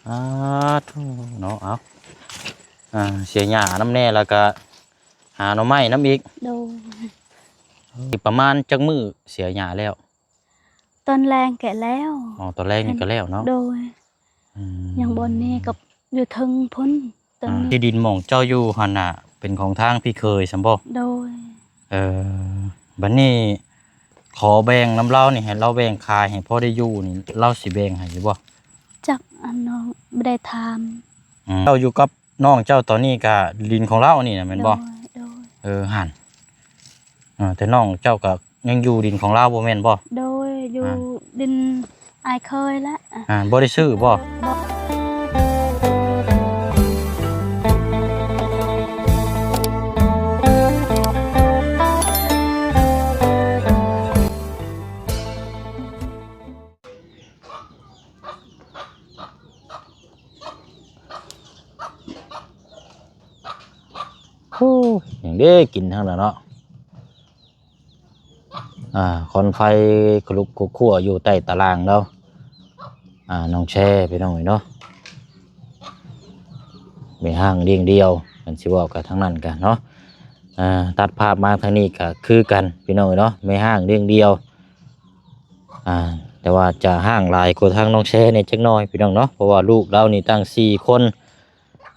ອາ ໂທ້ເນາະ ເອົາ ອ່າ ເສຍຫຍ້ານຳແດ່ ແລ້ວກະຫາໜໍ່ໄມ້ນຳອີກ. ໂດຍ. ອີກປະມານຈັກມື້ເສຍຫຍ້າແລ້ວ? ຕອນແລງກະແລ້ວ. ອໍ ຕອນແລງນີ້ກະແລ້ວເນາະ. ໂດຍ. ອືມ ຍັງບ່ອນນີ້ກໍຢູ່ເທິງພຸ້ນ ຕອນນີ້. ອ່າ ທີ່ດິນໝ່ອງເຈົ້າຢູ່ຫັ້ນນະ ເປັນຂອງທາງພີ່ເຂີຍຊັ້ນບໍ? ໂດຍ. ເອີ ບັດນີ້ຂໍແບ່ງນຳລາວນີ້ ໃຫ້ລາວແບ່ງຂາຍໃຫ້ພໍໄດ້ຢູ່ນີ້ ລາວຊິແບ່ງໃຫ້ຢູ່ບໍ່? ຈັກ ອັນນ້ອງບໍ່ໄດ້ຖາມ. ອືມ ເຈົ້າຢູ່ກັບນ້ອງເຈົ້າຕອນນີ້ກະດິນຂອງລາວນີ້ນະ ແມ່ນບໍ່? ໂດຍ ໂດຍ. ເອີ ຫັ້ນ ເອີ ແຕ່ນ້ອງເຈົ້າກະຍັງຢູ່ດິນຂອງລາວບໍ່ແມ່ນບໍ່? ໂດຍ ຢູ່ ອ່າ ດິນອ້າຍເຂີຍລະ. ອ່າ ບໍ່ໄດ້ຊື້ບໍ່? ບໍ່. ໂອ້ ຫຍັງເດ້ ກິນທັງນັ້ນເນາະ. ອ່າ ຄວັນໄຟຄະລຸກຄົວຢູ່ໃຕ້ຕາລ່າງລາວ. ອ່າ ນ້ອງແຊ ພີ່ນ້ອງເອີຍເນາະ ແມ່ຮ້າງລ້ຽງດ່ຽວ ຄັນຊິເວົ້າກະທາງນັ້ນກະເນາະ. ອ່າ ຕັດພາບມາທາງນີ້ກະຄືກັນ ພີ່ນ້ອງເອີຍເນາະ ແມ່ຮ້າງລ້ຽງດ່ຽວ. ອ່າ ແຕ່ວ່າຈະຮ້າງຫຼາຍກວ່າທາງນ້ອງແຊແດ່ຈັກໜ້ອຍ ພີ່ນ້ອງເນາະ ເພາະວ່າລູກລາວນີ້ຕັ້ງສີ່ຄົນ.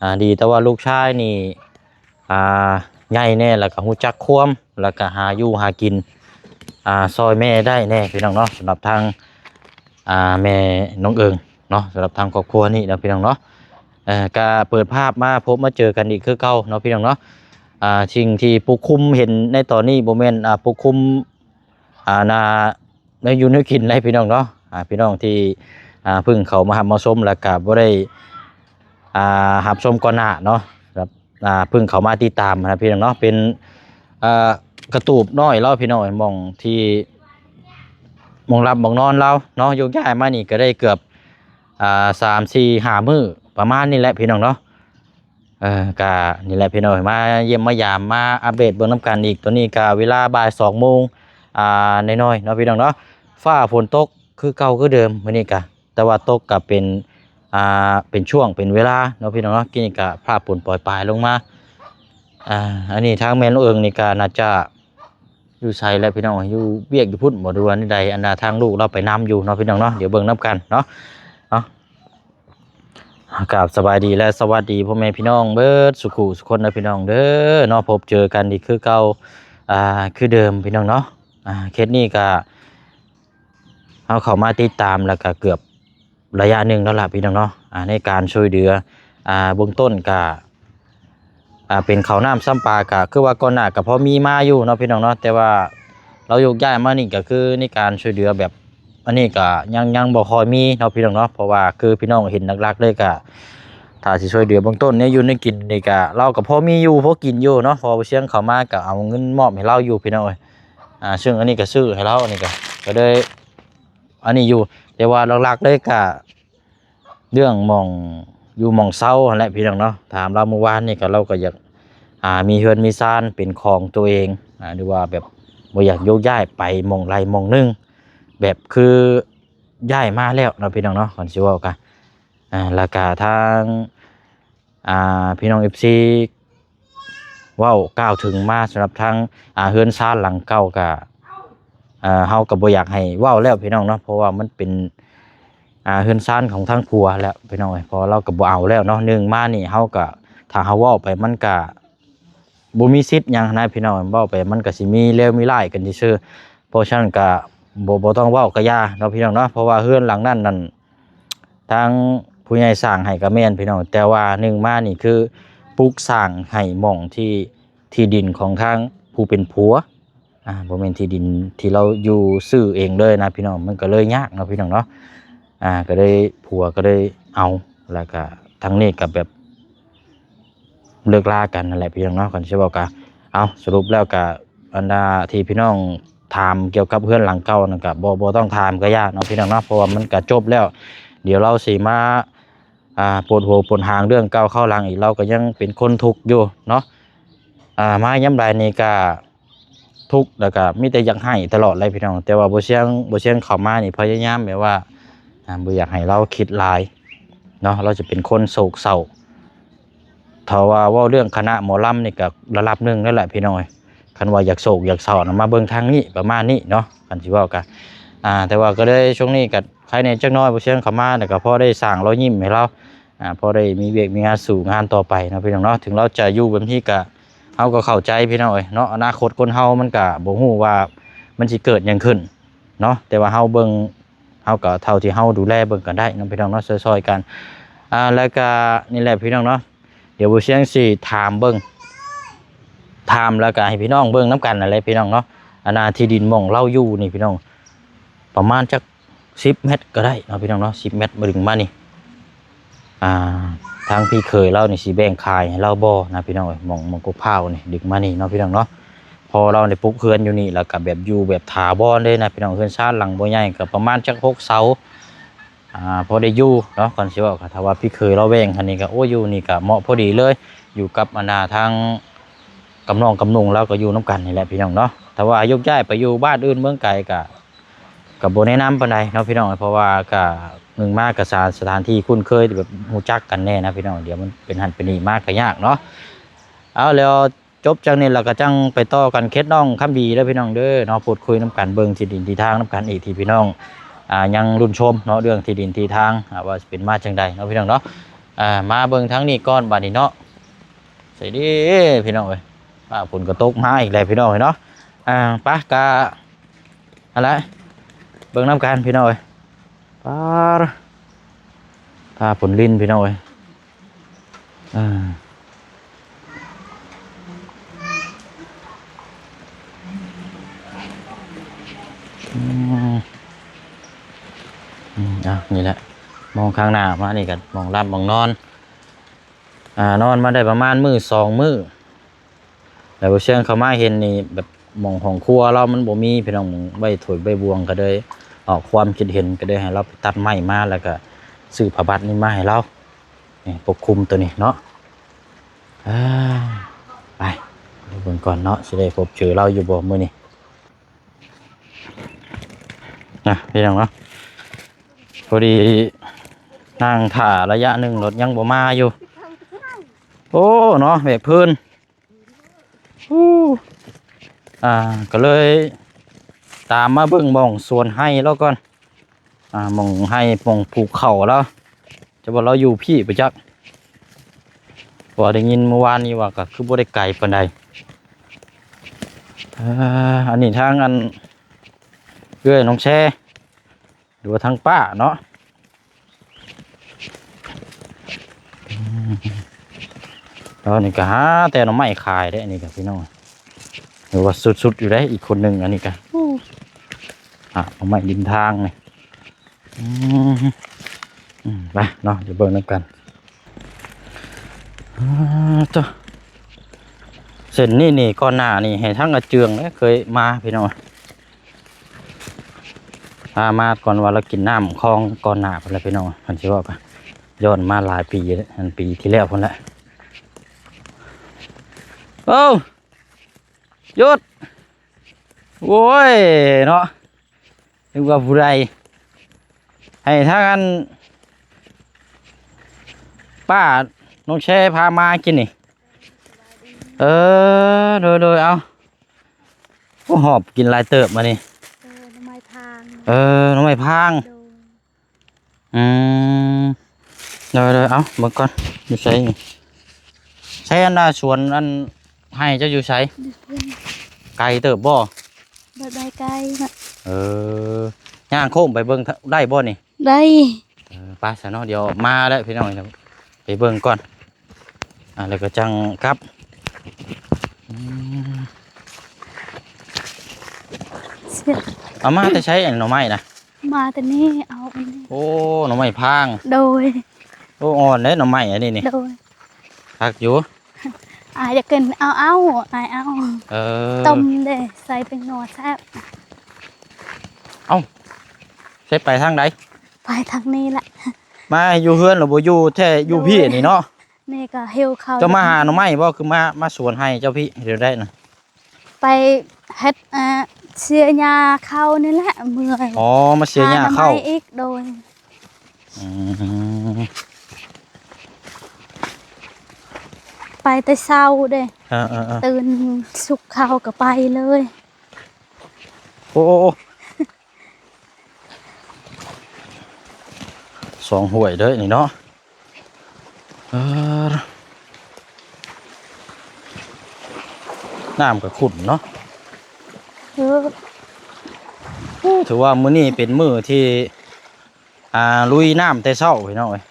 ອ່າ ດີແຕ່ວ່າລູກຊາຍນີ້ ອ່າ ໃຫຍ່ແດ່ ແລ້ວກະຮູ້ຈັກຄວາມ ແລ້ວກະຫາຢູ່ຫາກິນ ອ່າ ຊ່ອຍແມ່ໄດ້ແດ່ ພີ່ນ້ອງເນາະ. ສຳລັບທາງ ອ່າ ແມ່ນ້ອງເອີງເນາະ ສຳລັບທາງຄອບຄົວນີ້ເນາະ ພີ່ນ້ອງເນາະ. ເອີ ກະເປີດພາບມາພົບມາເຈີກັນອີກຄືເກົ່າເນາະ ພີ່ນ້ອງເນາະ. ອ່າ ສິ່ງທີ່ປົກຄຸມເຫັນໃນຕອນນີ້ບໍ່ແມ່ນ ອ່າ ປົກຄຸມ ອ່າ ໜ້າ ແນວຢູ່ແນວກິນໃດພີ່ນ້ອງເນາະ. ອ່າ ພີ່ນ້ອງທີ່ ອ່າ ເພິ່ງເຂົ້າມາຮັບມາຊົມ ແລ້ວກະບໍ່ໄດ້ ອ່າ ຮັບຊົມກ່ອນໜ້າເນາະ ແບບ ອ່າ ເພິ່ງເຂົ້າມາຕິດຕາມນະ ພີ່ນ້ອງເນາະ. ເປັນ ອ່າ ກະຕູບນ້ອຍລາວ ພີ່ນ້ອງ ໝ່ອງທີ່ ໝ່ອງຫຼັບໝ່ອງນອນລາວເນາະ. ໂຍກຍ້າຍມານີ້ກະໄດ້ເກືອບ ອ່າ ສາມ ສີ່ ຫ້າ ມື້ປະມານນີ້ແຫຼະ ພີ່ນ້ອງເນາະ. ເອີ ກະນີ້ແຫຼະພີ່ນ້ອງ ມາຢ້ຽມມາຢາມ ມາອັບເດດເບິ່ງນຳກັນອີກ. ຕອນນີ້ກະເວລາບ່າຍສອງໂມງ ອ່າ ໜ້ອຍໆເນາະ ພີ່ນ້ອງເນາະ. ຟ້າຝົນຕົກຄືເກົ່າຄືເດີມມື້ນີ້ກະ ແຕ່ວ່າຕົກກະເປັນ ອ່າ ເປັນຊ່ວງເປັນເວລາເນາະ ພີ່ນ້ອງເນາະ. ກີ້ນີ້ກະຟ້າຝົນປອຍປາຍລົງມາ. ອ່າ ອັນນີ້ທາງແມ່ນ້ອງເອີງນີ້ກະໜ້າຈະຢູ່ໃສແຫຼະ ພີ່ນ້ອງ ຢູ່ວຽກຢູ່ພຸ້ນບໍ່ ຫຼືວ່າແນວໃດ? ອັນນ່າ ທາງລູກລາວໄປນຳຢູ່ເນາະ ພີ່ນ້ອງເນາະ. ດຽວເບິ່ງນຳກັນເນາະ ເນາະ. ກາບສະບາຍດີ ແລະ ສະຫວັດດີພໍ່ແມ່ພີ່ນ້ອງເບິດສູ່ຄູ່ສູ່ຄົນເດີພີ່ນ້ອງເດີເນາະ. ພົບເຈີກັນອີກຄືເກົ່າ ອ່າ ຄືເດີມພີ່ນ້ອງເນາະ. ອ່າ ເຂດນີ້ກະເຮົາເຂົ້າມາຕິດຕາມ ແລ້ວກະເກືອບໄລຍະໜຶ່ງແລ້ວລະພີ່ນ້ອງເນາະ. ອ່າ ໃນການຊ່ວຍເຫຼືອ ອ່າ ເບື້ອງຕົ້ນກະ ອ່າ ເປັນເຂົ້ານ້ຳຊຳປາ ກະຄືວ່າກ່ອນໜ້າກະພໍມີມາຢູ່ເນາະ ພີ່ນ້ອງເນາະ. ແຕ່ວ່າລາວໂຍກຍ້າຍມານີ້ກະຄືໃນການຊ່ວຍເຫຼືອແບບ ອັນນີ້ກະຍັງ ຍັງບໍ່ຄ່ອຍມີເນາະ ພີ່ນ້ອງເນາະ. ເພາະວ່າຄືພີ່ນ້ອງເຫັນຫຼັກໆເລີຍກະ ຖ້າຊິຊ່ວຍເຫຼືອເບື້ອງຕົ້ນແນວຢູ່ແນວກິນນີ້ກະ ລາວກະພໍມີຢູ່ພໍກິນຢູ່ເນາະ. ເພາະວ່າບໍ່ຊຽງເຂົ້າມາກະເອົາເງິນມອບໃຫ້ລາວຢູ່ ພີ່ນ້ອງເອີຍ. ອ່າ ເຊິ່ງອັນນີ້ກະຊື້ໃຫ້ລາວ ອັນນີ້ກະ ກະເລີຍ ອັນນີ້ຢູ່. ແຕ່ວ່າຫຼັກໆເລີຍກະ ເລື່ອງໝ່ອງຢູ່ໝ່ອງເຊົາຫັ້ນແຫຼະພີ່ນ້ອງເນາະ. ຖາມລາວມື້ວານນີ້ກໍ ລາວກໍຢາກ ອ່າ ມີເຮືອນມີຊານເປັນຂອງຕົວເອງ ອ່າ ຫຼືວ່າແບບບໍ່ຢາກໂຍກຍ້າຍໄປໝ່ອງໃດໝ່ອງໜຶ່ງ ແບບຄືຍ້າຍມາແລ້ວເນາະ ພີ່ນ້ອງເນາະ. ຄັນຊິເວົ້າກະ ອ່າ ແລ້ວກະທາງ ອ່າ ພີ່ນ້ອງເອັຟຊີ ເວົ້າກ່າວເຖິງມາສຳລັບທາງ ອ່າ ເຮືອນຊານຫຼັງເກົ່າກະ ເຮົາກໍບໍ່ຢາກໃຫ້ເວົ້າແລ້ວພີ່ນ້ອງເນາະ. ເພາະວ່າມັນເປັນ ອ່າ ເຮືອນຊານຂອງທາງຜົວແລ້ວພີ່ນ້ອງເອີຍ ເພາະວ່າລາວກໍບໍ່ເອົາແລ້ວເນາະ. ໜຶ່ງມານີ້ເຮົາກໍ ຖ້າເຮົາເວົ້າໄປມັນກໍບໍ່ມີສິດຫຍັງນະພີ່ນ້ອງ ເວົ້າໄປມັນກໍຊິມີເລວມີຮ້າຍກັນຊື່ໆ. ເພາະສະນັ້ນກໍບໍ່ ບໍ່ຕ້ອງເວົ້າກໍຢ່າເນາະພີ່ນ້ອງເນາະ. ເພາະວ່າເຮືອນຫຼັງນັ້ນນັ້ນ ທາງຜູ້ໃຫຍ່ສ້າງໃຫ້ກໍແມ່ນພີ່ນ້ອງ ແຕ່ວ່າໜຶ່ງມານີ້ຄືປຸກສ້າງໃຫ້ໝ່ອງທີ່ ທີ່ດິນຂອງທາງຜູ້ເປັນຜົວ ອ່າ ບໍ່ແມ່ນທີ່ດິນທີ່ລາວຢູ່ຊື້ເອງເລີຍນະພີ່ນ້ອງ. ມັນກໍເລີຍຍາກເນາະພີ່ນ້ອງເນາະ. ອ່າ ກໍເລີຍ ຜົວກໍເລີຍເອົາ ແລ້ວກໍທາງນີ້ກໍແບບ ເລີກລາກັນນັ້ນແຫຼະພີ່ນ້ອງເນາະ. ຄັນຊິເວົ້າກະ ເອົາ ສະຫຼຸບແລ້ວກະ ອັນນາທີ່ພີ່ນ້ອງຖາມກ່ຽວກັບເຮືອນຫຼັງເກົ່ານັ້ນກະ ບໍ່ ບໍ່ຕ້ອງຖາມກະຢ່າເນາະພີ່ນ້ອງເນາະ ເພາະວ່າມັນກະຈົບແລ້ວ. ດຽວລາວຊິມາ ອ່າ ປວດຫົວປວດຫາງເລື່ອງເກົ່າຄາວຫຼັງອີກ ລາວກະຍັງເປັນຄົນທຸກຢູ່ເນາະ. ອ່າ ມາຍາມໃດນີ້ກະທຸກ ແລ້ວກະມີແຕ່ຢາກໄຫ້ຕະຫຼອດເລີຍພີ່ນ້ອງ. ແຕ່ວ່າບໍ່ຊຽງ ບໍ່ຊຽງເຂົ້າມານີ້ພະຍາຍາມແບບວ່າ ອ່າ ບໍ່ຢາກໃຫ້ລາວຄິດຫຼາຍ ເນາະ ລາວຈະເປັນຄົນໂສກເສົ້າ. ຖ້າວ່າເວົ້າເລື່ອງຄະນະໝໍລຳນີ້ກໍລະດັບໜຶ່ງນັ້ນແຫຼະພີ່ນ້ອງເອີຍ. ຄັນວ່າຢາກໂສກຢາກເສົ້ານະ ມາເບິ່ງທາງນີ້ ປະມານນີ້ເນາະ ຄັນຊິເວົ້າກະ. ອ່າ ແຕ່ວ່າກໍເລີຍຊ່ວງນີ້ກໍໃຄແດ່ຈັກໜ້ອຍ ບໍ່ຊຽງເຂົ້າມາ ແລ້ວກໍພໍໄດ້ສ້າງລອຍຍິ້ມໃຫ້ລາວ ອ່າ ພໍໄດ້ມີວຽກມີງານສູ້ງານຕໍ່ໄປເນາະພີ່ນ້ອງເນາະ. ເຖິງລາວຈະຢູ່ແບບນີ້ກະ ເຮົາກໍເຂົ້າໃຈພີ່ນ້ອງເອີຍເນາະ. ອະນາຄົດຄົນເຮົາມັນກະບໍ່ຮູ້ວ່າມັນຊິເກີດຫຍັງຂຶ້ນເນາະ ແຕ່ວ່າເຮົາເບິ່ງ ເຮົາກໍເທົ່າທີ່ເຮົາດູແລເບິ່ງກັນໄດ້ເນາະພີ່ນ້ອງເນາະ ຊ່ອຍໆກັນ. ອ່າ ແລ້ວກໍນີ້ແຫຼະພີ່ນ້ອງເນາະ ດຽວບໍ່ຊຽງຊິຖາມເບິ່ງ ຖາມແລ້ວກໍໃຫ້ພີ່ນ້ອງເບິ່ງນຳກັນນັ້ນແຫຼະພີ່ນ້ອງເນາະ. ອັນນາທີ່ດິນໝ່ອງລາວຢູ່ນີ້ພີ່ນ້ອງ ປະມານຈັກສິບແມັດກໍໄດ້ເນາະພີ່ນ້ອງເນາະ ສິບແມັດມາດຶງມານີ້. ອ່າ ທາງພີ່ເຂີຍລາວນີ້ຊິແບ່ງຂາຍໃຫ້ລາວບໍ່ນະພີ່ນ້ອງເອີຍ ໝ່ອງ ໝ່ອງກົກພ້າວນີ້ດຶງມານີ້ເນາະພີ່ນ້ອງເນາະ. ເພາະລາວໄດ້ປຸກເຮືອນຢູ່ນີ້ ແລ້ວກໍແບບຢູ່ແບບຖາວອນເລີຍນະພີ່ນ້ອງ ເຮືອນຊານຫຼັງບໍ່ໃຫຍ່ ກໍປະມານຈັກຫົກເສົາ ອ່າ ພໍໄດ້ຢູ່ເນາະ. ກ່ອນຊິເວົ້າກໍຖ້າວ່າພີ່ເຂີຍລາວແບ່ງຫັ້ນນີ້ກໍ ໂອ້ ຢູ່ນີ້ກໍເໝາະພໍດີເລີຍ ຢູ່ກັບອັນນາທາງກຳນ້ອງກຳນຸ່ງລາວກໍຢູ່ນຳກັນນີ້ແຫຼະພີ່ນ້ອງເນາະ. ຖ້າວ່າຍົກຍ້າຍໄປຢູ່ບ້ານອື່ນເມືອງໄກກໍ ກໍບໍ່ແນະນຳປານໃດເນາະພີ່ນ້ອງ ເພາະວ່າກໍໜຶ່ງມາກໍສາ ສະຖານທີ່ຄຸ້ນເຄີຍ ແບບຮູ້ຈັກກັນແດ່ນະພີ່ນ້ອງ ດຽວມັນເປັນຫັ້ນເປັນນີ້ມາກໍຍາກເນາະ. ເອົາ ແລ້ວຈົບຈາກນີ້ແລ້ວກໍຈັ່ງໄປຕໍ່ກັນເຂດໜອງຄຳດີເດີພີ່ນ້ອງເດີເນາະ ພູດຄຸຍນຳກັນ ເບິ່ງທີ່ດິນທີ່ທາງນຳກັນອີກ ທີ່ພີ່ນ້ອງ ອ່າ ຍັງລຸ້ນຊົມເນາະ ເລື່ອງທີ່ດິນທີ່ທາງ ອ່າ ວ່າຊິເປັນມາຈັ່ງໃດເນາະພີ່ນ້ອງເນາະ. ອ່າ ມາເບິ່ງທາງນີ້ກ່ອນບາດນີ້ເນາະ. ໃສເດ້ພີ່ນ້ອງເອີຍ ຟ້າຝົນກໍຕົກມາອີກແລ້ວພີ່ນ້ອງເອີຍເນາະ. ອ່າ ໄປ ກະ ຫັ້ນແຫຼະ ເບິ່ງນຳກັນພີ່ນ້ອງເອີຍ. ປາດ ຟ້າຝົນລິນພີ່ນ້ອງເອີຍ. ອ່າ ອືມ ອືມ ອ່ະ ນີ້ແຫຼະ ມອງຂ້າງໜ້າມານີ້ກໍໝ່ອງຫຼັບໝ່ອງນອນ. ອ່າ ນອນມາໄດ້ປະມານມື້ສອງມື້ ແລ້ວບໍ່ເຊີງເຂົ້າມາເຫັນນີ້ ແບບໝ່ອງຫ້ອງຄົວລາວມັນບໍ່ມີພີ່ນ້ອງ ໝ່ອງໄວ້ຖ້ວຍໄວ້ບ່ວງ ກໍເລີຍອອກຄວາມຄິດເຫັນ ກໍເລີຍໃຫ້ລາວໄປຕັດໄມ້ມາ ແລ້ວກໍຊື້ຜ້າບັດນີ້ມາໃຫ້ລາວ ນີ້ປົກຄຸມໂຕນີ້ເນາະ. ເອີ ໄປ ໄປເບິ່ງກ່ອນເນາະ ຊິໄດ້ພົບເຈີລາວຢູ່ບໍ່ມື້ນີ້ນະ ພີ່ນ້ອງເນາະ. ພໍດີນັ່ງຖ້າໄລຍະໜຶ່ງ ລົດຍັງບໍ່ມາຢູ່. ໂອ້ ເນາະ ແບກພື້ນ ອູ້ ອ່າ ກໍເລີຍຕາມມາເບິ່ງໝ່ອງສວນໄຮ່ລາວກ່ອນ ອ່າ ໝ່ອງໄຮ່ໝ່ອງປູກເຂົ້າລາວ ຈະວ່າລາວຢູ່ພີ້ບໍ່ຈັກ ເພາະວ່າໄດ້ຍິນມື້ວານນີ້ວ່າກໍຄືບໍ່ໄດ້ໄກປານໃດ. ເອີ ອັນນີ້ທາງອັນເອື້ອຍນ້ອງແຊ ຫຼືວ່າທາງປ້າເນາະ. ອືມ ແລ້ວນີ້ກໍຫາແຕ່ໜໍ່ໄມ້ຂາຍເດ້ ອັນນີ້ກໍພີ່ນ້ອງ ຫຼືວ່າສຸດໆຢູ່ເດ້ ອີກຄົນໜຶ່ງ ອັນນີ້ກໍ ຫາໜໍ່ໄມ້ລິມທາງນີ້. ອືມ ອືມ ໄປເນາະ ໄປເບິ່ງນຳກັນ. ອ່າ ເຈົ້າ ເສັ້ນນີ້ນີ້ ກ່ອນໜ້ານີ້ໃຫ້ທາງອາເຈືອງເດ້ເຄີຍມາ ພີ່ນ້ອງ. ພາມາກ່ອນວ່າລາວກິນນ້ຳຂອງກ່ອນໜ້າພຸ້ນແຫຼະພີ່ນ້ອງ ຄັນຊິເວົ້າກະຍ້ອນມາຫຼາຍປີ ອັນປີທີ່ແລ້ວພຸ້ນແຫຼະ. ໂອ້ ຢຸດ ໂອ້ຍເນາະ ນຶກວ່າຜູ້ໃດ ໃຫ້ທາງອັນປ້ານ້ອງແຊພາມາກິນນີ້. ເອີ ໂດຍໆ ເອົາ ໂອ້ ຫອບກິນຫຼາຍເຕີບມານີ້. ເອີ ໜໍ່ໄມ້ພາງ ເອີ ໜໍ່ໄມ້ພາງ ໂດຍ. ອືມ ໂດຍໆ ເອົາເບິ່ງກ່ອນ ຢູ່ໃສນີ້ ໃສອັນນ່າ ສວນອັນໄຮ່ເຈົ້າຢູ່ໃສ? ຢູ່ເທິງ ໄກເຕີບບໍ່? ບໍ່ໄດ້ໄກນະ ເອີ ຍ່າງໂຄ້ງໄປເບິ່ງໄດ້ບໍ່ນີ້? ໄດ້ ເອີ ໄປຊະເນາະ ດຽວມາແລ້ວພີ່ນ້ອງ ໄປເບິ່ງກ່ອນ ອ່າ ແລ້ວກໍຈັ່ງກັບ. ອືມ ເອົາມາແຕ່ໃສອັນໜໍ່ໄມ້ນະ? ມາແຕ່ນີ້ ເອົາອັນນີ້. ໂອ້ ໜໍ່ໄມ້ພາງ ໂດຍ. ໂອ້ ອ່ອນເດ້ໜໍ່ໄມ້ອັນນີ້ນີ້ ໂດຍ ຄັກຢູ່. ອາ ຢາກກິນ ເອົາ ເອົາ ອາຍເອົາ ເອີ ຕົ້ມເດ້ ໃສ່ແປ້ງນົວແຊບ. ເອົ້າ ໃສ່ໄປທາງໃດ? ໄປທາງນີ້ແຫຼະ ມາຢູ່ເຮືອນລະບໍ່ຢູ່ແທ້ ຢູ່ພີ້ນີ້ເນາະ. ນີ້ກໍຫິວເຂົ້າ ເຈົ້າມາຫາໜໍ່ໄມ້ບໍ່? ຄືມາ ມາສວນໄຮ່ເຈົ້າພີ້ ແນວໃດນະ? ໄປເຮັດ ເອີ ເສຍຫຍ້າເຂົ້ານີ້ແຫຼະ ເມື່ອຍ. ອໍ ມາເສຍຫຍ້າເຂົ້າ ຫາໜໍ່ໄມ້ອີກ ໂດຍ. ອືມ ປແຕ່ເຊົ້າເດ້. ເອີໆໆ ຕື່ນສຸກເຂົ້າກໍໄປເລີຍ. ໂອ້ ສອງຫ້ວຍເດີ້ນີ້ເນາະ. ເອີ ນ້ຳກໍຂຸ້ນເນາະ. ເອີ ໂອ້ ຖືວ່າມື້ນີ້ເປັນມື້ທີ່ ອ່າ ລຸຍນ້ຳແຕ່ເຊົ້າພີ່ນ້ອງເອີຍ.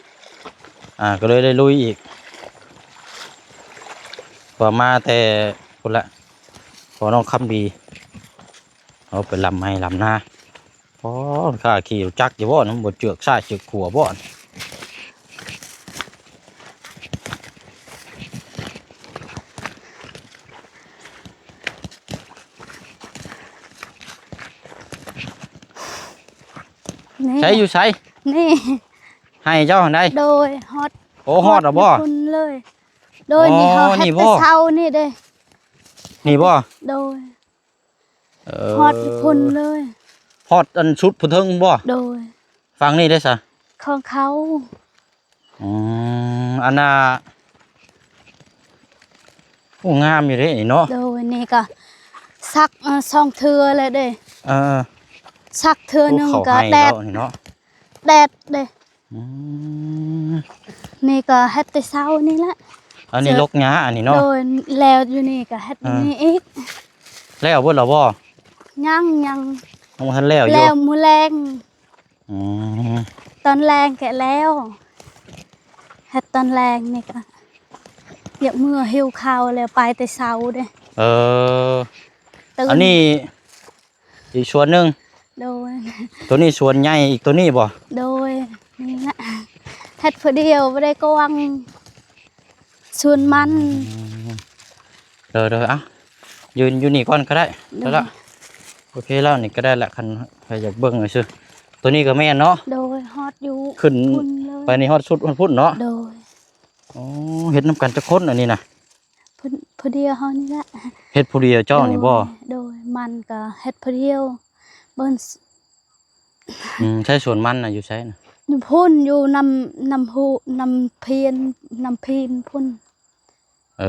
ອ່າ ກໍເລີຍໄດ້ລຸຍອີກ ວ່າມາແຕ່ພຸ້ນລະ ພໍ່ນ້ອງຄຳດີ ເອົາໄປລຳໄຮ່ລຳນາ. ອໍ ຂ້າຂີ່ລົດຈັກຢູ່ບໍ່? ມັນບໍ່ເຈືອກຊ້າຍເຈືອກຂວາບໍ່? ນີ້ ໃສ ຢູ່ໃສ? ນີ້ ໃຫ້ເຈົ້າຫັ້ນໃດ? ໂດຍ ຮອດ ໂອ້ ຮອດແລ້ວບໍ່? ຮອດຢູ່ພຸ້ນເລີຍ. ໂດຍ ອໍ ນີ້ເຮົາເຮັດ ນີ້ບໍ່? ແຕ່ເຊົ້ານີ້ເດ້. ນີ້ບໍ່? ໂດຍ ເອີ ຮອດຢູ່ພຸ້ນເລີຍ. ຮອດອັນສຸດພຸ້ນເທິງບໍ່? ໂດຍ ຝັ່ງນີ້ເດ້ຊະ? ຂອງເຂົາ. ອືມ ອັນນ່າ ໂອ້ ງາມຢູ່ເດ້ນີ້ເນາະ. ໂດຍ ນີ້ກໍສັກ ເອີ ສອງເທື່ອແລ້ວເດ້. ເອີ ສັກເທື່ອໜຶ່ງກໍແດດ ນີ້ເນາະ ແດດເດ້. ອືມ ນີ້ກໍເຮັດແຕ່ເຊົ້ານີ້ແຫຼະ. ອັນນີ້ລົກຫຍ້າອັນນີ້ເນາະ. ໂດຍ ແລ້ວຢູ່ນີ້ກໍເຮັດ ເອີ ຢູ່ນີ້ອີກ. ແລ້ວເບິດແລ້ວບໍ່? ຍັງ ຍັງ ຍັງບໍ່ທັນແລ້ວຢູ່ ແລ້ວມື້ແລງ. ອືມ ຕອນແລງແກະແລ້ວ ເຮັດຕອນແລງນີ້ກະຢາກເມືອຫິວເຂົ້າແລ້ວ ໄປແຕ່ເຊົ້າເດ້. ເອີ ຕື່ນ ອັນນີ້ອີກສວນໜຶ່ງ. ໂດຍ ໂຕນີ້ສວນໃຫຍ່ອີກໂຕນີ້ບໍ່? ໂດຍ ນີ້ນະ ເຮັດຜູ້ດຽວບໍ່ໄດ້ກວ້າງ ສວນມັນ. ອືມ ໂດຍໆ ເອົ້າ ຢືນຢູ່ນີ້ກ່ອນກໍໄດ້. ໂດຍ ແລ້ວລະ ໂອເຄແລ້ວ ນີ້ກໍໄດ້ລະ ຄັນໃຜຢາກເບິ່ງຊື່. ໂຕນີ້ກໍແມ່ນເນາະ. ໂດຍ ຮອດຢູ່ ຂຶ້ນພຸ້ນເລີຍ ໄປນີ້ຮອດສຸດຮອດພຸ້ນເນາະ. ໂດຍ ໂອ້ ເຮັດນຳກັນຈັກຄົນອັນນີ້ນະ? ຜູ້ ຜູ້ດຽວເຮົານີ້ແຫຼະ. ເຮັດຜູ້ດຽວເຈົ້ານີ້ບໍ່? ໂດຍ ໂດຍ ມັນກໍເຮັດຜູ້ດຽວ ເບິ່ງ. ອືມ ໃຊ້ສວນມັນນະ ຢູ່ໃສນະ? ຢູ່ພຸ້ນ ຢູ່ນຳ ນຳຫູ ນຳພຽນ ນຳພີນພຸ້ນ. ເອີ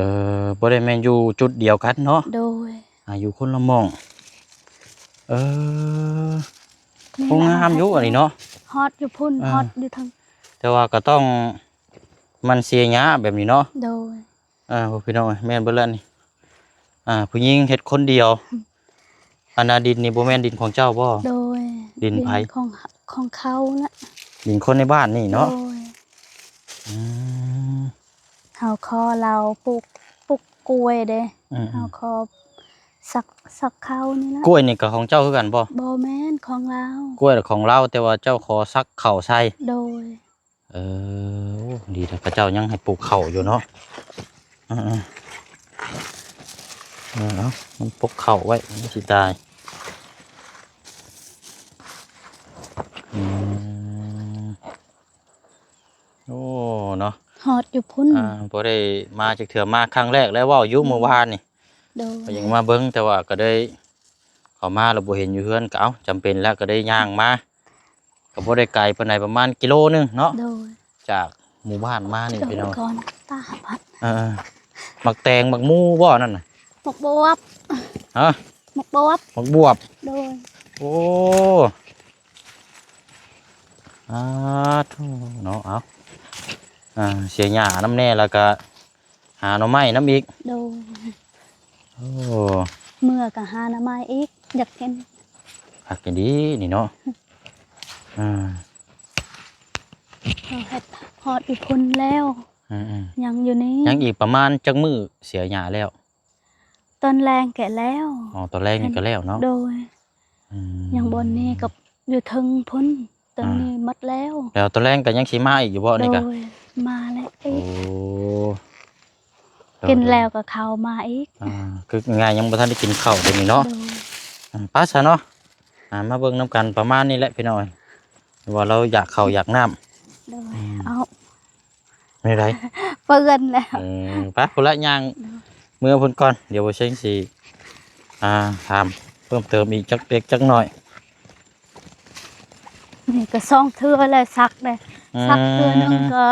ບໍ່ໄດ້ແມ່ນຢູ່ຈຸດດຽວກັນເນາະ. ໂດຍ ອ່າ ຢູ່ຄົນລະໝ່ອງ. ເອີ ນີ້ແຫຼະ ໂອ້ ງາມຢູ່ອັນນີ້ເນາະ. ຮອດຢູ່ພຸ້ນ ເອີ ຮອດຢູ່ເທິງ ແຕ່ວ່າກໍຕ້ອງໝັ່ນເສຍຫຍ້າແບບນີ້ເນາະ. ໂດຍ ອ່າ ໂອ້ ພີ່ນ້ອງເອີຍ ແມ່ນເບິດແລ້ວນີ້. ອ່າ ຜູ້ຍິງເຮັດຄົນດຽວ. ອັນນ່າ ດິນນີ້ບໍ່ແມ່ນດິນຂອງເຈົ້າບໍ່? ໂດຍ ດິນໃຜ? ຂອງ ຂອງເຂົານະ ດິນຄົນໃນບ້ານນີ້ເນາະ. ໂດຍ ອືມ ເຮົາຂໍລາວປູກ ປູກກ້ວຍເດ້. ອືມ ເຮົາຂໍສັກ ສັກເຂົ້ານີ້ລະ. ກ້ວຍນີ້ກໍຂອງເຈົ້າຄືກັນບໍ່? ບໍ່ແມ່ນ ຂອງລາວ. ກ້ວຍຂອງລາວ ແຕ່ວ່າເຈົ້າຂໍສັກເຂົ້າໃສ່. ໂດຍ ເອີ ໂອ້ ດີແທ້ ເຂົາເຈົ້າຍັງໃຫ້ປູກເຂົ້າຢູ່ເນາະ. ເອີໆ ເອີ ເອົາ ມັນປົກເຂົ້າໄວ້ ມັນຊິຕາຍ. ອືມ ໂອ້ ເນາະ ຮອດຢູ່ພຸ້ນ. ອ່າ ບໍ່ໄດ້ມາຈັກເທື່ອ ມາຄັ້ງແລກ ແລ້ວເວົ້າຢູ່ ອືມ ມື້ວານນີ້. ໂດຍ ກໍຍັງມາເບິ່ງ ແຕ່ວ່າກໍໄດ້ເຂົ້າມາແລ້ວບໍ່ເຫັນຢູ່ເຮືອນ ກໍເອົ້າ ຈຳເປັນແລ້ວກໍໄດ້ຍ່າງມາ. ກໍບໍ່ໄດ້ໄກປານໃດ ປະມານກິໂລໜຶ່ງເນາະ. ໂດຍ ຈາກໝູ່ບ້ານມານີ້ ເດີນ ພີ່ນ້ອງ ກ່ອນ ຕາບັດ. ເອີໆ ໝາກແຕງ ໝາກໝູບໍ່ນັ້ນນະ? ໝາກບວບ. ຮະ? ໝາກບວບ ໝາກບວບ. ໂດຍ ໂອ້ ອາ ໂທ້ເນາະ. ເອົາ ອ່າ ເສຍຫຍ້ານຳແດ່ ແລ້ວກະ ຫາໜໍ່ໄມ້ນຳອີກ. ໂດຍ ໂອ້ ເມືອກໍຫາໜໍ່ໄມ້ອີກ ຢາກກິນ. ຄັກອີ່ຫຼີນີ້ເນາະ. ອ່າ ເຮົາເຮັດຮອດຢູ່ພຸ້ນແລ້ວ. ອືມໆ ຍັງຢູ່ນີ້ ຍັງອີກປະມານຈັກມື້ເສຍຫຍ້າແລ້ວ? ຕອນແລງແກະແລ້ວ. ອໍ ຕອນແລງນີ້ກໍແລ້ວເນາະ. ໂດຍ ອືມ ຍັງບ່ອນນີ້ກັບຢູ່ເທິງພຸ້ນ ຕອນນີ້ໝົດແລ້ວ. ແລ້ວຕອນແລງກໍຍັງຊິມາອີກຢູ່ບໍ່ນີ້ກະ? ໂດຍ ມາແລ້ວ. ໂອ້ ກິນແລ້ວກໍເຂົ້າມາອີກ. ອ່າ ຄືງ່າຍໆ ຍັງບໍ່ທັນໄດ້ກິນເຂົ້າດຽວນີ້ເນາະ. ໂດຍ ອ່າ ໄປຊະເນາະ. ອ່າ ມາເບິ່ງນຳກັນປະມານນີ້ແຫຼະພີ່ນ້ອງເອີຍ ວ່າລາວຢາກເຂົ້າຢາກນ້ຳ. ໂດຍ ອືມ ເອົາ ແນວໃດ? ເປື້ອນແລ້ວ. ເອີ ໄປພຸ້ນລະ ຍ່າງເມືອພຸ້ນກ່ອນ ດຽວບໍ່ເຊັງຊິ ອ່າ ຖາມເພີ່ມເຕີມອີກຈັກເລັກຈັກນ້ອຍ. ນີ້ກໍສອງເທື່ອແລ້ວ ສັກເດ້. ອືມ ສັກເທື່ອໜຶ່ງກໍ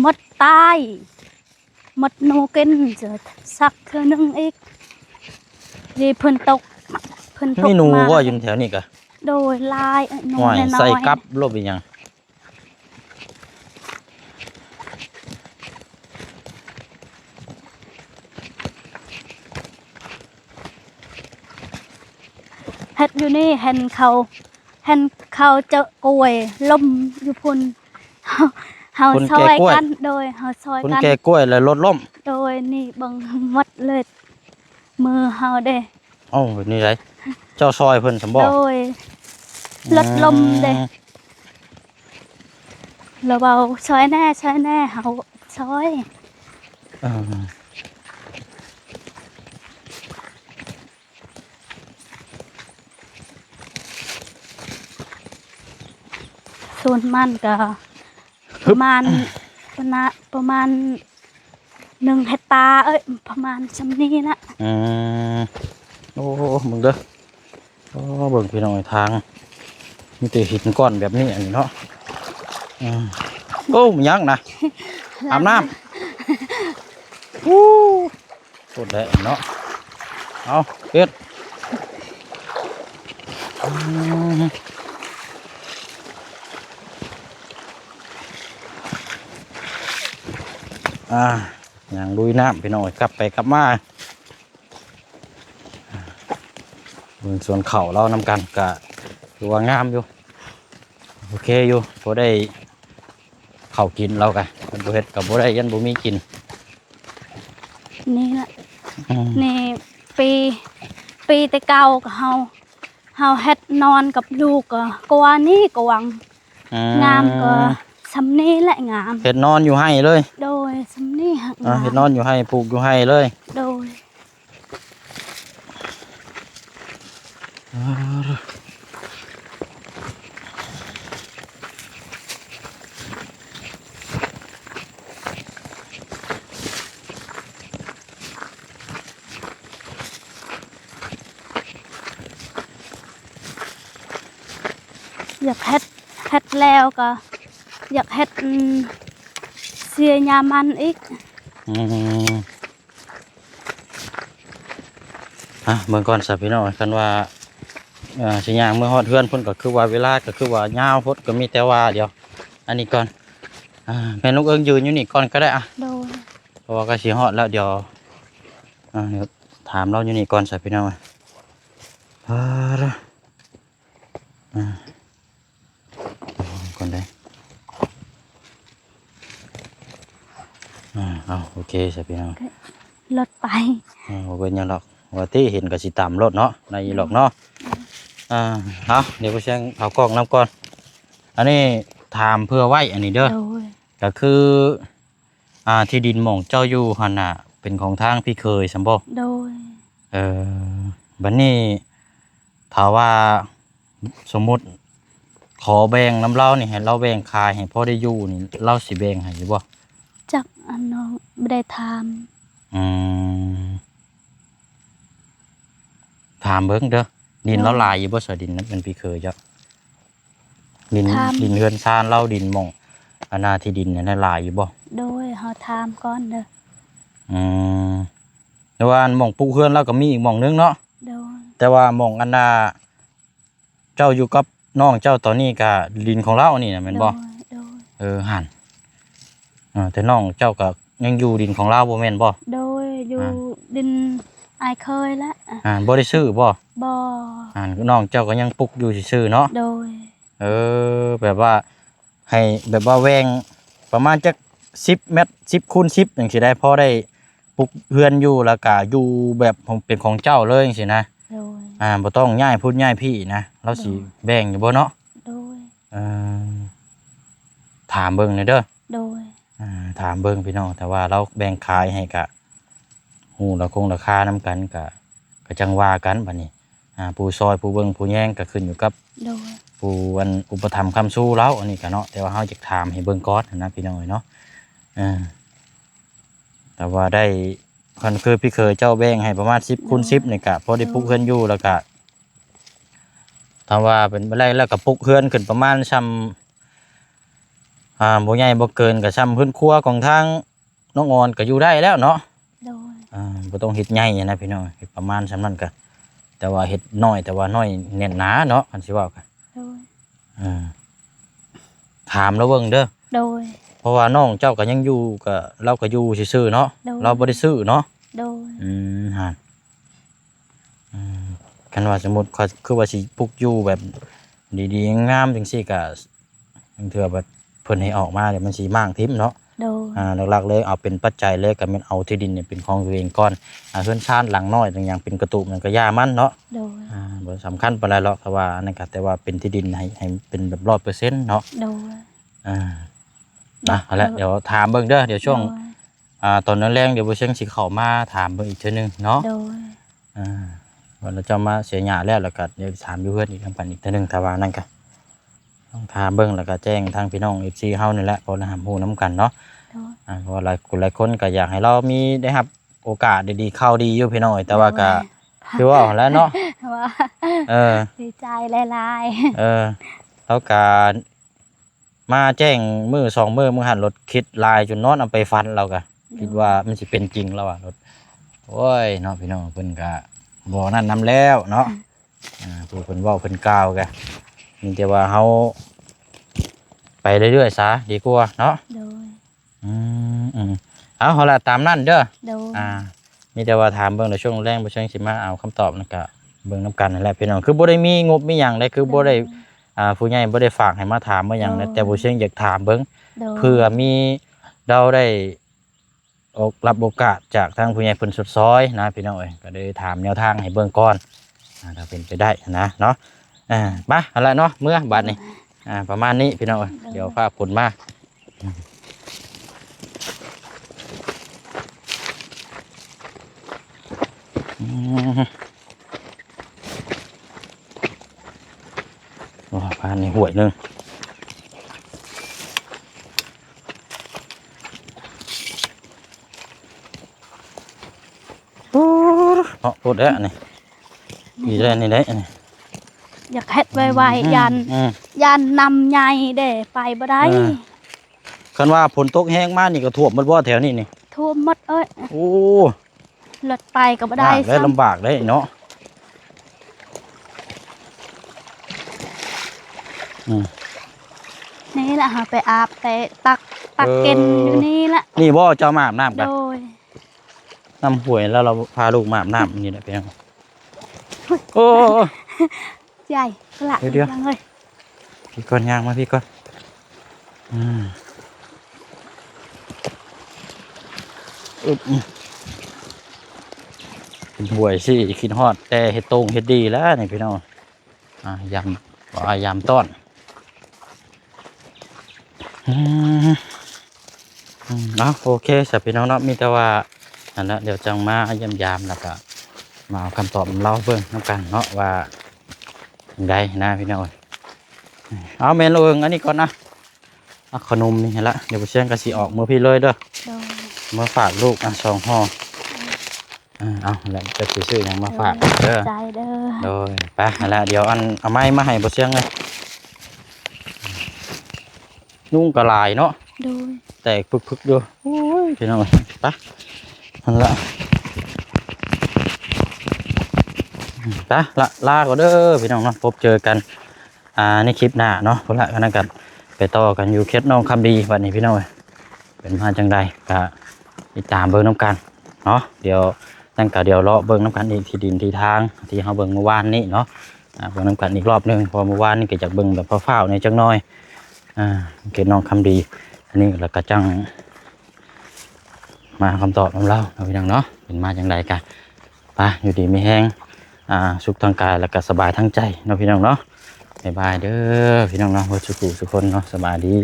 ໝົດຕາຍ. ໝົດໜູກິນ ຈະສັກເທື່ອໜຶ່ງອີກ. ດີເພິ່ນຕົກ ເພິ່ນຕົກ ມີໜູມາບໍ່ຢູ່ແຖວນີ້ກະ? ໂດຍ ຫຼາຍ ເອີຍ ໜູ ຫ້ວຍ ນ້ອຍໆ ໃສ່ກັບໂລດເປັນຫຍັງ? ເຮັດຢູ່ນີ້ ເຫັນເຂົາ ເຫັນເຂົາເຈາະກ້ວຍລົ້ມຢູ່ພຸ້ນ ເຮົາ ເຮົາ ຄົນແກ່ກ້ວຍ ຊ່ອຍກັນ ໂດຍ ເຮົາຊ່ອຍ ຄົນ ກັນ ແກ່ກ້ວຍແລ້ວລົດລົ້ມ ໂດຍ ນີ້ເບິ່ງໝົດເລີຍ ມືເຮົາເດ້. ເອົ້າ ແບບນີ້ໃດ ເຈົ້າຊ່ອຍເພິ່ນຊັ້ນບໍ່? ໂດຍ ອືມ ລົດລົ້ມເດ້ ລາວເວົ້າ ຊ່ອຍແດ່ ຊ່ອຍແດ່ ເຮົາຊ່ອຍ ເອີ. ສວນມັນກະ ຮຶບ ປະມານ ປະນະ ປະມານໜຶ່ງເຮັກຕາ ເອີຍ ປະມານຊ່ຳນີ້ນະ. ອືມ ໂອ້ ເບິ່ງເດີ ໂອ້ ເບິ່ງພີ່ນ້ອງເອີຍ ທາງມີແຕ່ຫີນກ້ອນແບບນີ້ ອັນນີ້ເນາະ. ອືມ ໂອ້ ມັນຍັງນະ ອາບນ້ຳ ອູ້ ໂຄດແຫຼະເນາະ ເອົາ ເຮັດ ອືມ ອ່າ ຍ່າງລຸຍນ້ຳ ພີ່ນ້ອງເອີຍ ກັບໄປກັບມາ ເບິ່ງສວນເຂົ້າລາວນຳກັນ ກະຖືວ່າງາມຢູ່ ໂອເຄຢູ່ ພໍໄດ້ເຂົ້າກິນລາວກະ ຄັນບໍ່ເຮັດກະບໍ່ໄດ້ ຢ້ານບໍ່ມີກິນ. ນີ້ລະ ອືມ ນີ້ປີ ປີແຕ່ເກົ່າກະເຮົາ ເຮົາເຮັດນອນກັບລູກກະກວ່ານີ້ກະຫວັງ ອືມ ງາມກະຊ່ຳນີ້ແຫຼະງາມ ເຮັດນອນຢູ່ໄຮ່ເລີຍ ໂດຍ ຊ່ຳນີ້ຫາກ ອ່າ ງາມ ເຮັດນອນຢູ່ໄຮ່ ປູກຢູ່ໄຮ່ເລີຍ ໂດຍ. ຢາກເຮັດ ເຮັດແລ້ວກໍຢາກເຮັດ ອືມ ເສຍຫຍ້າມັນອີກ ອືມ. ອ່ະ ເບິ່ງກ່ອນຊະພີ່ນ້ອງ ຄັນວ່າ ເອີ ຊິຍ່າງເມືອຮອດເຮືອນພຸ້ນ ກໍຄືວ່າເວລາກໍຄືວ່າຍາວໂພດ ກໍມີແຕ່ວ່າ ດຽວ ອັນນີ້ກ່ອນ ອ່າ ແມ່ນລູກເອິງຢືນຢູ່ນີ້ກ່ອນກໍໄດ້ ອ່ະ ໂດຍ ເພາະວ່າກໍຊິຮອດແລ້ວ ດຽວ ອ່າ ດຽວຖາມລາວຢູ່ນີ້ກ່ອນຊະພີ່ນ້ອງ ອ່າ ອ່າ ກ່ອນເດ້ ອ່າ ເອົາ ໂອເຄຊະພີ່ນ້ອງ ລົດໄປ ອ່າ ບໍ່ເປັນຫຍັງດອກ ວ່າຕິເຫັນກໍຊິຕຳໂລດເນາະ ໄດ້ຢູ່ດອກເນາະ ອ່າ ເອົາ ດຽວໄປແຊງເອົາກ້ອງນຳກ່ອນ ອັນນີ້ຖາມເພື່ອໄວ້ ອັນນີ້ເດີ ໂດຍ ກໍຄື ອ່າ ທີ່ດິນໝ່ອງເຈົ້າຢູ່ຫັ້ນນະ ເປັນຂອງທາງພີ່ເຂີຍຊັ້ນບໍ່? ໂດຍ ເອີ ບັດນີ້ຖ້າວ່າສົມມຸດຂໍແບ່ງນຳລາວນີ້ ໃຫ້ລາວແບ່ງຂາຍໃຫ້ພໍໄດ້ຢູ່ນີ້ ລາວຊິແບ່ງໃຫ້ຢູ່ບໍ່? ຈັກ ອັນນ້ອງບໍ່ໄດ້ຖາມ ອືມ ຖາມເບິ່ງເດີ ດິນລາວຫຼາຍຢູ່ບໍ່ຊະ? ດິນນັ້ນເປັນພີ່ເຂີຍເຈົ້າ ດິນ ຖາມ ດິນເຮືອນຊານລາວ ດິນໝ່ອງ ອັນນາ ທີ່ດິນນັ້ນຫຼາຍຢູ່ບໍ່? ໂດຍ ເຮົາຖາມກ່ອນເດີ ອືມ ແຕ່ວ່າອັນໝ່ອງປຸກເຮືອນລາວກໍມີອີກໝ່ອງໜຶ່ງເນາະ ໂດຍ ແຕ່ວ່າໝ່ອງອັນນາ ເຈົ້າຢູ່ກັບນ້ອງເຈົ້າຕອນນີ້ກະດິນຂອງລາວນີ້ນະ ແມ່ນບໍ່? ໂດຍ ໂດຍ ເອີ ຫັ້ນ ເອີ ແຕ່ນ້ອງເຈົ້າກະຍັງຢູ່ດິນຂອງລາວບໍ່ແມ່ນບໍ່? ໂດຍ ຢູ່ ອ່າ ດິນອ້າຍເຂີຍລະ ອ່າ ບໍ່ໄດ້ຊື້ບໍ່? ບໍ່ ອ່າ ນ້ອງເຈົ້າກໍຍັງປຸກຢູ່ຊື່ໆເນາະ ໂດຍ ເອີ ແບບວ່າ ໃຫ້ແບບວ່າແຫວ່ງປະມານຈັກສິບແມັດ ສິບຄູນສິບ ຈັ່ງຊີ້ໄດ້ ພໍໄດ້ປຸກເຮືອນຢູ່ ແລ້ວກະຢູ່ແບບເປັນຂອງເຈົ້າເລີຍຈັ່ງຊີ້ນະ ໂດຍ ອ່າ ບໍ່ຕ້ອງຍ້າຍພຸ້ນຍ້າຍພີ້ນະ ລາວຊິ ໂດຍ ແບ່ງຢູ່ບໍ່ເນາະ? ໂດຍ ເອີ ຖາມເບິ່ງແດ່ເດີ ໂດຍ ອ່າ ຖາມເບິ່ງພີ່ນ້ອງ ຖ້າວ່າລາວແບ່ງຂາຍໃຫ້ກະ ຮູ້ລາຄານຳກັນ ກະ ກະຈັ່ງວ່າກັນບາດນີ້ ອ່າ ຜູ້ຊ່ອຍຜູ້ເບິ່ງຜູ້ແຍງກະຂຶ້ນຢູ່ກັບ ໂດຍ ຜູ້ອັນອຸປະຖຳຄ້ຳຊູລາວ ອັນນີ້ກະເນາະ ແຕ່ວ່າເຮົາຢາກຖາມໃຫ້ເບິ່ງກ່ອນຫັ້ນນະພີ່ນ້ອງເອີຍເນາະ ເອີ ແຕ່ວ່າໄດ້ ຄັນຄືພີ່ເຂີຍເຈົ້າແບ່ງໃຫ້ປະມານສິບຄູນສິບນີ້ກະພໍໄດ້ ໂດຍ ປຸກເຮືອນຢູ່ ແລ້ວກະ ຖ້າວ່າເປັນໄປໄດ້ແລ້ວກະປຸກເຮືອນຂຶ້ນປະມານຊ່ຳ ອ່າ ບໍ່ໃຫຍ່ບໍ່ເກີນກະຊ່ຳເຮືອນຄົວຂອງທາງ ນ້ອງອ່ອນກໍຢູ່ໄດ້ແລ້ວເນາະ. ໂດຍ. ອ່າ ບໍ່ຕ້ອງເຮັດໃຫຍ່ນະພີ່ນ້ອງ ເຮັດປະມານສ່ຳນັ້ນກະ ແຕ່ວ່າເຮັດນ້ອຍ ແຕ່ວ່ານ້ອຍແໜ້ນໜາເນາະ ຄັນຊິເວົ້າກະ. ໂດຍ. ເອີ ຖາມລາວເບິ່ງເດີ. ໂດຍ. ເພາະວ່ານ້ອງເຈົ້າກໍຍັງຢູ່ ກໍ ລາວກໍຢູ່ຊື່ໆເນາະ. ໂດຍ. ລາວບໍ່ໄດ້ຊື້ເນາະ. ໂດຍ. ອືມ ຫັ້ນ ອືມ ຄັນວ່າສົມມຸດຂ້ອຍຄືວ່າຊິປຸກຢູ່ແບບດີໆງາມໆຈັ່ງຊີ້ກະ ບາງເທື່ອບັດເພິ່ນໃຫ້ອອກມາແລ້ວມັນຊິມ້າງຖິ້ມເນາະ. ໂດຍ. ອ່າ ຫຼັກໆເລີຍ ເອົາເປັນປັດໄຈເລີຍ ກໍແມ່ນເອົາທີ່ດິນນີ້ເປັນຂອງຕົວເອງກ່ອນ. ອ່າ ເຮືອນຊານຫຼັງນ້ອຍ ຫຍັງເປັນກະຕູບ ມັນກໍຢ່າມັນເນາະ. ໂດຍ. ອ່າ ບໍ່ສຳຄັນປານໃດຫຼອກ ແຕ່ວ່າອັນນັ້ນກໍ ແຕ່ວ່າເປັນທີ່ດິນໃຫ້ ໃຫ້ເປັນແບບຮ້ອຍເປີເຊັນເນາະ. ໂດຍ. ອ່າ ນະ ຫັ້ນແຫຼະ ດຽວຖາມເບິ່ງເດີ ດຽວຊ່ວງ ໂດຍ. ອ່າ ຕອນແລງໆ ດຽວບໍ່ຊຽງຊິເຂົ້າມາຖາມເບິ່ງອີກເທື່ອໜຶ່ງເນາະ. ໂດຍ. ອ່າ ວ່າລາວເຈົ້າມາເສຍຫຍ້າແລ້ວ ແລ້ວກໍດຽວຖາມຢູ່ເຮືອນອີກນຳກັນອີກເທື່ອໜຶ່ງ ຖ້າວ່ານັ້ນກໍ ຕ້ອງຖາມເບິ່ງ ແລ້ວກໍແຈ້ງທາງພີ່ນ້ອງເອັຟຊີເຮົານີ້ແຫຼະ ເພາະໄດ້ຮັບຮູ້ນຳກັນເນາະ. ໂດຍ. ອ່າ ເພາະວ່າຫຼາຍ ຫຼາຍຄົນກໍຢາກໃຫ້ລາວມີ ໄດ້ຮັບໂອກາດດີໆ ຂ່າວດີຢູ່ພີ່ນ້ອງເອີຍ ແຕ່ວ່າກໍ ໂດຍ ຄືເວົ້າຫັ້ນແຫຼະເນາະ ວ່າ ເອີ ດີໃຈຫຼາຍໆ ເອີ ລາວກໍມາແຈ້ງມື້ສອງມື້ ມື້ຫັ້ນໂລດຄິດຫຼາຍຈົນນອນເອົາໄປຝັນ ລາວກໍ ໂດຍ ຄິດວ່າມັນຊິເປັນຈິງ ລາວວ່າໂລດ ໂອ້ຍເນາະ ພີ່ນ້ອງ ເພິ່ນກໍບໍ່ນັ້ນນຳແລ້ວເນາະ. ອ່າ ຜູ້ເພິ່ນເວົ້າເພິ່ນກ່າວກະ ມີແຕ່ວ່າເຮົາໄປເລື້ອຍໆຊະດີກວ່າເນາະ. ໂດຍ. ອືມໆ ເອົາ ເອົາລະ ຕາມນັ້ນເດີ. ໂດຍ. ອ່າ ມີແຕ່ວ່າຖາມເບິ່ງ ແລ້ວຊ່ວງແລງບໍ່ເຊີງຊິມາເອົາຄຳຕອບ ແລ້ວກະເບິ່ງນຳກັນຫັ້ນແຫຼະພີ່ນ້ອງ ຄືບໍ່ໄດ້ມີງົບມີຫຍັງເດ້ ຄືບໍ່ໄດ້ ໂດຍ ອ່າ ຜູ້ໃຫຍ່ບໍ່ໄດ້ຝາກໃຫ້ມາຖາມມາຫຍັງນະ ໂດຍ ແຕ່ບໍ່ເຊີງຢາກຖາມເບິ່ງ ໂດຍ ເພື່ອມີ ເຮົາໄດ້ ອອກ ຮັບໂອກາດຈາກທາງຜູ້ໃຫຍ່ເພິ່ນຊົດຊ່ອຍນະພີ່ນ້ອງເອີຍ ກໍໄດ້ຖາມແນວທາງໃຫ້ເບິ່ງກ່ອນ ອ່າ ຖ້າເປັນໄປໄດ້ນະເນາະ. ອ່າ ມາ ຫັ້ນລະເນາະ ເມືອບາດນີ້ ອ່າ ປະມານນີ້ພີ່ນ້ອງເອີຍ ໂດຍ ດຽວຟ້າຝົນມາ ອືມ ໂອ້ ຜ່ານນີ້ຫ້ວຍໜຶ່ງ ໂອ້ ເນາະ ໂພດແທ້ນີ້ ນີ້ແຫຼະ ນີ້ແຫຼະ ນີ້ ຢາກເຮັດໄວໆ ອືມ ຢ້ານ ອືມ ຢ້ານນ້ຳໃຫຍ່ເດ້ ໄປບໍ່ໄດ້ ເອີ ຄັນວ່າຝົນຕົກແຮງມານີ້ກໍຖ້ວມໝົດບໍ່ແຖວນີ້ນີ້? ຖ້ວມໝົດເອີຍ ໂອ້ ລົດໄປກໍບໍ່ໄດ້ ແລ້ວລຳບາກເດ້ເນາະ ອືມ ນີ້ລະ ເຮົາໄປອາບ ໄປຕັກ ຕັກ ເອີ ກິນຢູ່ນີ້ລະ ນີ້ບໍ່ເຈົ້າມາອາບນ້ຳກັນ? ໂດຍ ນ້ຳຫ້ວຍ ແລ້ວລາວພາລູກມາອາບນ້ຳນີ້ແຫຼະພີ່ນ້ອງ ໂອ້ ໃຫຍ່ ລະ ດຽວໆ ເອີຍ ພີ່ກ່ອນ ຍ່າງມາພີ່ກ່ອນ ອືມ ອຶບ ເປັນຫ້ວຍຊິຄິດຮອດແຕ່ເຮັດໂຕ່ງເຮັດດີແລ້ວນີ້ພີ່ນ້ອງ ອ່າ ຍາມ ວ່າຍາມຕ້ອນ ອືມ ອືມ ເອົາ ໂອເຄຊະພີ່ນ້ອງເນາະ ມີແຕ່ວ່າ ອັນນັ້ນ ດຽວຈັ່ງມາຢ້ຽມຢາມ ແລ້ວກະມາເອົາຄຳຕອບນຳລາວເບິ່ງນຳກັນເນາະ ວ່າຈັ່ງໃດນະພີ່ນ້ອງເອີຍ ເອົາ ແມ່ນລະເອີງ ອັນນີ້ກ່ອນນະ ເອົາ ຂະໜົມນີ້ຫັ້ນລະ ດຽວບໍ່ຊຽງກໍຊິອອກເມືອພີ້ເລີຍເດີ ໂດຍ ມາຝາກລູກ ອ່ະ ສອງຫໍ່ ອ່າ ເອົາ ແລ້ວຈະຊິຊື້ຫຍັງມາຝາກເດີ ໂດຍ ຂອບໃຈເດີ ໂດຍ ໄປ ຫັ້ນລະ ດຽວອັນ ເອົາໄມ້ມາໃຫ້ບໍ່ຊຽງເລີຍ ຍຸງກໍຫຼາຍເນາະ ໂດຍ ແຕກປຶກໆຢູ່ ໂອ້ຍ ພີ່ນ້ອງເອີຍ ໄປ ຫັ້ນລະ ໄປລະ ລາກ່ອນເດີພີ່ນ້ອງເນາະ ພົບເຈີກັນ ອ່າ ໃນຄລິບໜ້າເນາະ ພຸ້ນລະ ອັນນັ້ນກໍໄປຕໍ່ກັນຢູ່ເຂດໜອງຄຳດີ ບັດນີ້ພີ່ນ້ອງເອີຍ ເປັນມາຈັ່ງໃດກໍຕິດຕາມເບິ່ງນຳກັນເນາະ ດຽວຈັ່ງກໍດຽວເລາະເບິ່ງນຳກັນອີກ ທີ່ດິນທີ່ທາງທີ່ເຮົາເບິ່ງມື້ວານນີ້ເນາະ ອ່າ ເບິ່ງນຳກັນອີກລອບໜຶ່ງ ເພາະວ່າມື້ວານນີ້ກໍຢາກເບິ່ງແບບຟ້າວໆແດ່ຈັກໜ້ອຍ ອ່າ ເຂດໜອງຄຳດີ ອັນນີ້ແລ້ວກໍຈັ່ງມາຄຳຕອບນຳລາວເນາະ ພີ່ນ້ອງເນາະ ເປັນມາຈັ່ງໃດກໍ ໄປ ຢູ່ດີມີແຮງ ອ່າ ສຸກທາງກາຍ ແລ້ວກໍສະບາຍທາງໃຈເນາະ ພີ່ນ້ອງເນາະ ບາຍບາຍເດີ ພີ່ນ້ອງເນາະ ເບິດສູ່ຜູ້ສູ່ຄົນເນາະ ສະບາຍດີ.